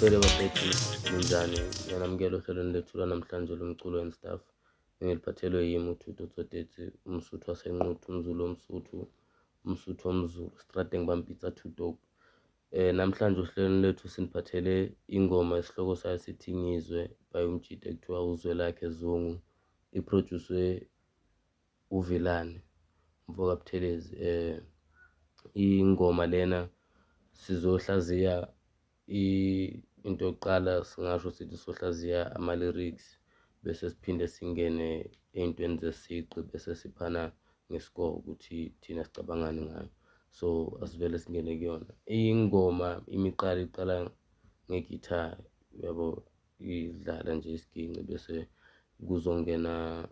Sele bafethu, ninjani? Ngiyanamukela ohlelweni lethu lwanamhlanje lomculo and stuff. Engiliphathelwe yimi uThuto Tsotetsi, uMsuthu waseNquthu, umZulu oMsuthu, uMsuthu omZulu, strate ngibampitsa too dope. Namhlanje ohlelweni lethu siniphathele ingoma esihloko sayo sithi Ngizwe by umjita ekuthiwa uZwelakhe Zungu, iproducwe uVilane mfoka Buthelezi. Ingoma lena sizohlaziya into yokuqala, singasho sithi sohlaziya ama-lyrics, bese siphinde singene ey'ntweni zesigqi, bese siphana nge-score ukuthi thina sicabangani ngayo. So asivele singene kuyona ingoma. Imiqala iqala ngegitha, yabo, idlala nje isiginci, bese kuzongena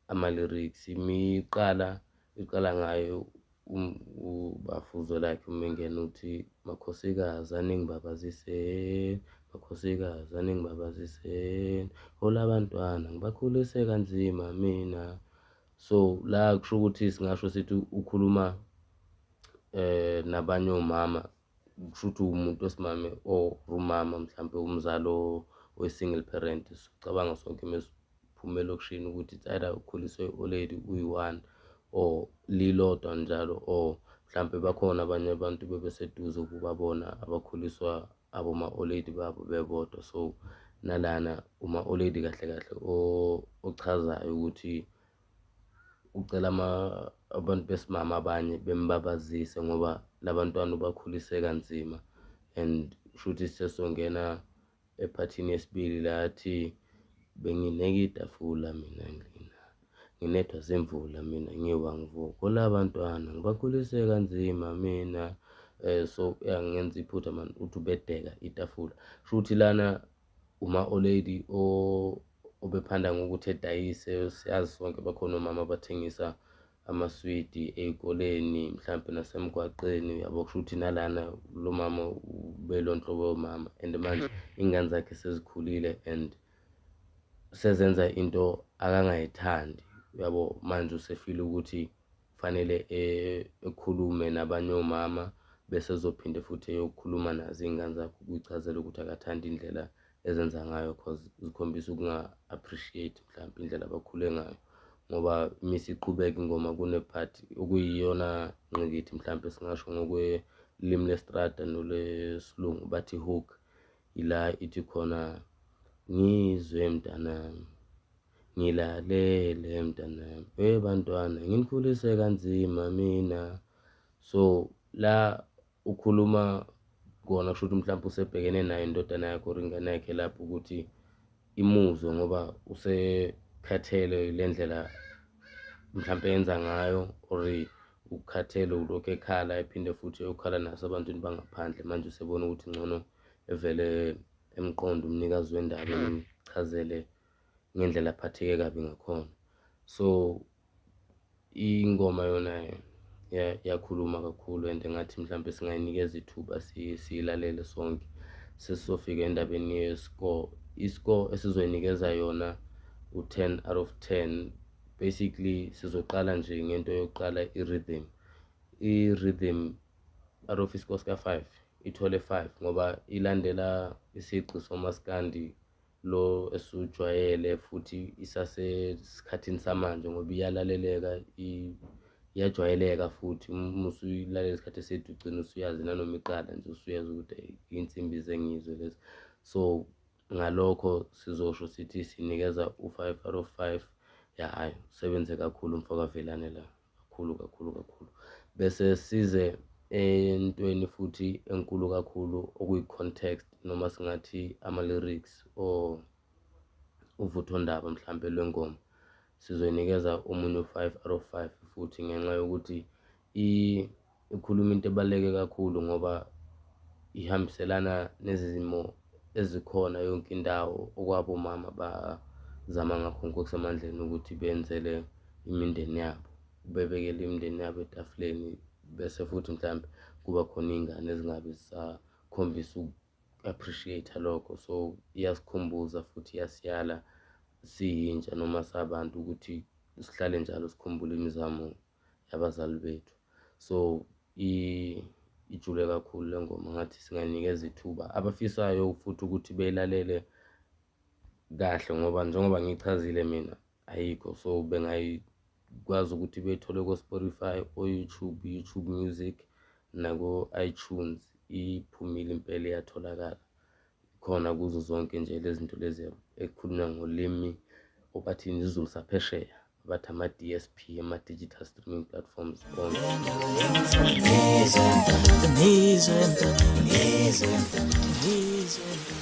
ama-lyrics. Imiqala iqala ngayo ubafo uZwelakhe uma engena uthi, "Makhosikazi aningibabaziseni, makhosikazi aningibabaziseni, hola abantwana ngibakhulise kanzima mina." So la kusho ukuthi singasho sithi ukhuluma nabanye omama, kusho ukuthi umuntu wesimame or umama, mhlampe umzali oyi-single parent. Sicabanga sonke mesiphuma elokishini ukuthi it's either ukhuliswe i-old lady uyi-one or lilodwa njalo, or mhlampe bakhona abanye abantu bebeseduze ukubabona abakhuliswa aboma-old lady babo bebodwa. So nalana uma-old lady kahle kahle ochazayo ukuthi ucela abantu besimame abanye bembabazise ngoba labantwana ubakhulise kanzima. And kushuthi sesongena ephathini yesibili la athi, "Bengineka itafula mina, ngina nginethwa zemvula mina, ngiwa ngivuka olabantwana ngibakhulise kanzima mina." So ngenza iphutha mani, uthi ubedeka itafula. Shuthi lana uma old lady obephanda ngokuthi edayise. Siyazi sonke bakhona omama abathengisa amaswidi ey'koleni, mhlampe nasemgwaqeni, uyabo. Kusho ukuthi nalana lo mama ubelo nhlobo yomama, and manje iy'ngane zakhe sezikhulile and sezenza into akangayithandi, uyabo. Manje usefile ukuthi kufanele ekhulume nabanye omama, bese ezophinde futhi eyokhuluma nazo iy'ngane zakhe ukuyichazela ukuthi akathandi indlela ezenza ngayo, cause zikhombisa ukunga-appreciate mhlawumbe indlela abakhule ngayo. Ngoba misiqhubeka ingoma kune-part okuyiyona ngqikithi, mhlampe singasho ngokwelimi lestrada nolwesilungu bathi hook, ila ithi khona, "Ngizwe mntanami, ngilalele mntanami, webantwana nginikhulise kanzima mina." So la ukhuluma kona kusho ukuthi mhlawumbe usebhekene nayo indodana yakhe or ingane yakhe lapho ukuthi imuzwe, ngoba usekhathele le ndlela mhlampe yenza ngayo, or ukukhathele ulokhu ekhala, ephinde futhi eyokhala naso ebantwini bangaphandle. Manje usebona ukuthi ngcono evele emqondo umnikazi wendaba, emchazele ngendlela aphatheke kabi ngakhona. So ingoma yona iyakhuluma kakhulu, and ngathi mhlampe singayinikeza ithuba siyilalele sonke. Sesizofika endabeni ye-score. I-score esizoyinikeza yona u-10 out of 10. Basically sizoqala nje ngento yokuqala, i-rhythm. I-rhythm out of i-score sika-5 ithole 5, ngoba ilandela isigqi somaskandi lo esujwayele, futhi isasesikhathini samanje ngoba iyalaleleka, iyajwayeleka futhi. Uma usuyilalela isikhathi eside ugcina usuyazi nanoma iqala nje usuyazi ukuthi iy'nsimbi zengizwe lezi. So ngalokho sizosho sithi sinikeza u-5 out of 5. Ya, hhayi, usebenze kakhulu umfoka Velane la, kakhulu kakhulu kakhulu. Bese size entweni futhi enkulu kakhulu okuyi-context, noma singathi ama-lyrics or uvuthondaba mhlampe lwengoma. Sizoyinikeza omunye u-5 out of 5 futhi, ngenxa yokuthi ikhuluma into ebaluleke kakhulu, ngoba ihambiselana nezimo ezikhona yonke indawo, okwabo omama bazama ngakho konke okusemandleni ukuthi benzele imindeni yabo, bebekele imindeni yabo etafuleni, bese futhi mhlampe kuba khona iy'ngane ezingabe zisakhombisa uku-appreciate-a lokho. So iyasikhumbuza futhi iyasiyala siyintsha noma sabantu ukuthi sihlale njalo sikhumbule imizamo yabazali bethu. So Ijule kakhulu le ngoma, ngathi singanikeza ithuba abafisayo futhi ukuthi beyilalele kahle, ngoba njengoba ngichazile mina ayikho, so bengayikwazi ukuthi beyithole ko-Spotify, o-YouTube, YouTube Music nako-iTunes. Iphumile impela, iyatholakala khona kuzo zonke nje lezi zinto lezi ekukhulunywa ngolimi obathini isiZulu saphesheya, bathi ama-DSP, ama-digital streaming platforms onke. Ngizwe, ngizwe, ngizwe, ngizwe.